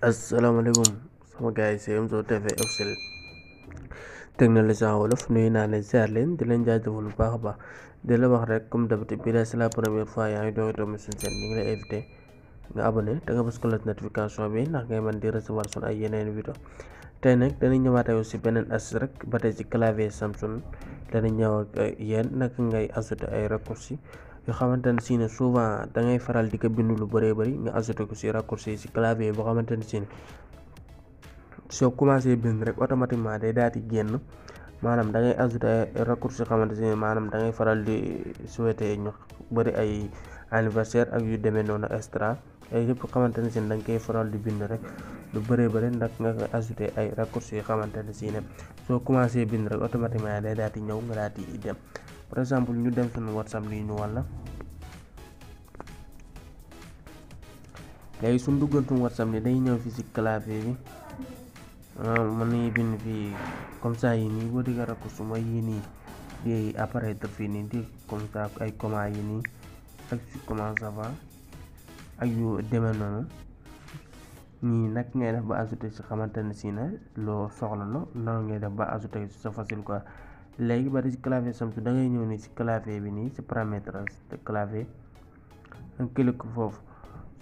asalaamaaleykum sama gars yi c'est Omzo TV officiel technologie en wolof nuyu naa leen ziar leen di leen jaajëfal bu baax a baax di la wax rek comme d'habitude bi la c'est la première fois yaa ngi doog a toog suñu chaîne ñu ngi lay invité nga abonné te nga bës cloche notification bi ndax ngay mën di recevoir suñu ay yeneen vidéo tey nag danañ ñëwaat ak si beneen astuce rek ba tey ci clavier Samsung danañ ñëw ak yéen naka ngay ajouter ay raccourcis yoo xamante ne si ne souvent da ngay faral di ko bind lu bëree bëri nga ajouté ko si raccourci si clavier boo xamante ne si ne soo commencé bind rek automatiquement day daal di génn maanaam da ngay ajouté ay raccourci yoo xamante ne maanaam da ngay faral di souhaité ñu bëri ay anniversaire ak yu demee noonu extra ay yëpp xamante ne si ne da nga koy faral di bind rek lu bëree bëri ndax nga koy ajouté ay raccourci yoo xamante ne si ne soo commencé bind rek automatiquement day daal di ñëw nga daal di dem. par exemple ñu dem suñu WhatsApp lii ñu walla léegi suñu duggoon suñu WhatsApp ni day ñëw fii ci clavier bi mën nañu bind fii comme ça yi nii boo digga raccourci mooy yii nii di apparaître fii nii di comme ça ay comment yi nii ak ci comment ça va ak yu demee noonu ñii nag ngay def ba ajouter ci xamante ne si ne loo soxla la noonu ngay def ba ajouter ci sa facile quoi. léegi ba ci clavier Samsung da ngay ñëw ni ci clavier bi nii ci paramétrage de clavier nga cliquer foofu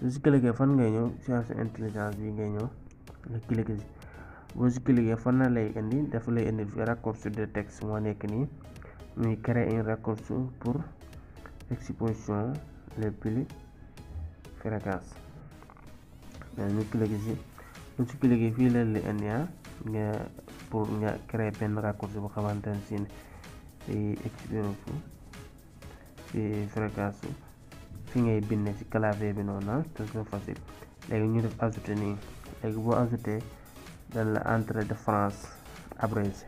su ci cliquer fan ngay ñëw changer intelligence bi ngay ñëw nga cliquer ci boo ci cliquer fan na lay indi dafa lay indi fi raccourci de texte moo nekk nii muy créer un raccourci pour exposition les plus fréquentes ñu cliquer ci boo ci cliquer fii leen lay indi nga pour nga créer benn raccourci bu xamante ne si ne exposition ci fréquence fi ngay bind ci clavier bi noonu te c'est facile léegi ñu def ajouter nii léegi boo ajouter dañ la entrée de France abrégé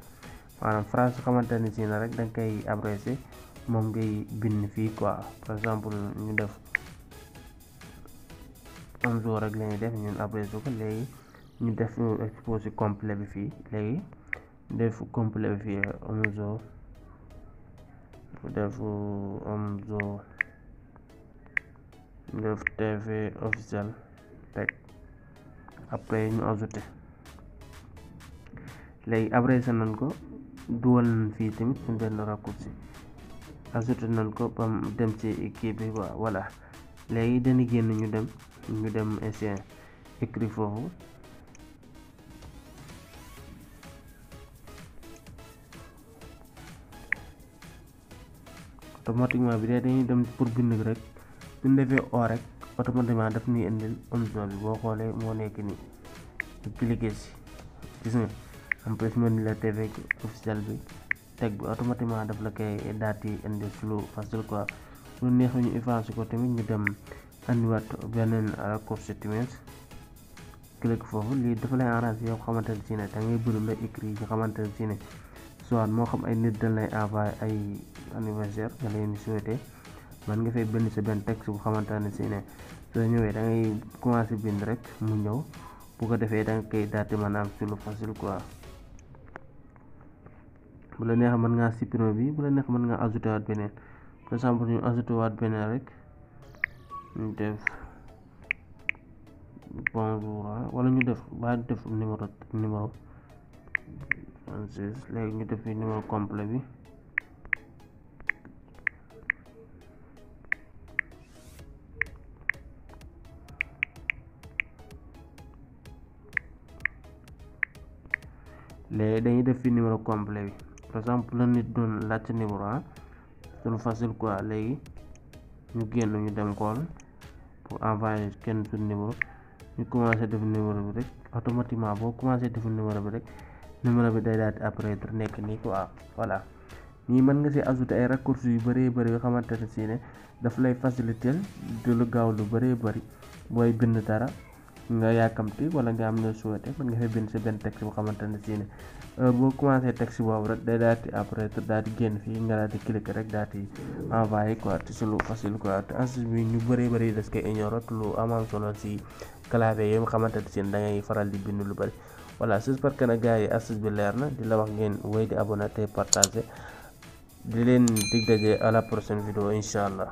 maanaam France xamante ne si ne rek da nga koy abrégé moom ngay bind fii quoi par exemple ñu def Omzo rek lañuy def ñun abrégé ko léegi ñu def exposé complet bi fii léegi def complet bi fii Omzo def Omzo def TV officiel teg après ñu ajouté léegi abrégé nañ ko duwal nañ fii tamit suñ benn raccourci ajouté nañ ko ba dem ci kii bi voilà léegi dañu génn ñu dem essayer écrit foofu automatiquement bi dañuy dem pour bind rek suñ defee o rek automatiquement daf ñuy indil Omzo bi boo xoolee moo nekk nii ñu cliquer ci gis nga en plus mën la TV officiel bi teg bi automatiquement daf la koy daati indil ci lu facile quoi lu neex ñu effacer ko tamit ñu dem andiwaat beneen raccourci tamit clique foofu lii dafa lay arranger yow xamante ne si ne da ngay bëri la écrit yi xamante ne si ne soit moo xam ay nit dañ lay envoyé ay anniversaire nga leen di souhaité man nga fay bind sa benn texte bu xamante ne si ne soo ñëwee da ngay commencé bind rek mu ñëw bu ko defee da nga koy daati maanaam ci lu facile quoi bu la neex mën ngaa supprimer bi bu la neex mën ngaa ajouté waat beneen par exemple ñu ajouté waat beneen rek ñu def bonjour wala ñu def ba def numéro 26 léegi ñu def numéro complet bi léegi dañuy def fi numéro complet bi par exemple la nit doon laajte numéro c'est facile quoi léegi ñu génn ñu dem xool pour envoyer kenn suñu numéro ñu commencé def numéro bi rek automatiquement boo commencé def numéro bi rek numéro bi day daal di apparaître nekk nii quoi voilà nii mën nga ci ajouter ay raccourcis yu bëree bëri yoo xamante ne si ne daf lay faciliter du lu gaaw lu bëree bëri booy bind dara nga yàkkamti wala nga am na souhaité mën nga fay bind ci benn texte bu xamante ne si ne boo commencé texte boobu rek day daal di apparaître daal di génn fii nga daal di cliquer rek daal di envoyer quoi te c'est lu facile quoi te astuce bi ñu bëree bëri des koy ignorer lu am solo ci clavier yi nga xamante ne si ne da ngay faral di bind lu bëri voilà j'espère que nag gars yi astuce bi leer na di la wax ngeen wéy di abonné tey partager di leen dig daje à la prochaine vidéo incha allah.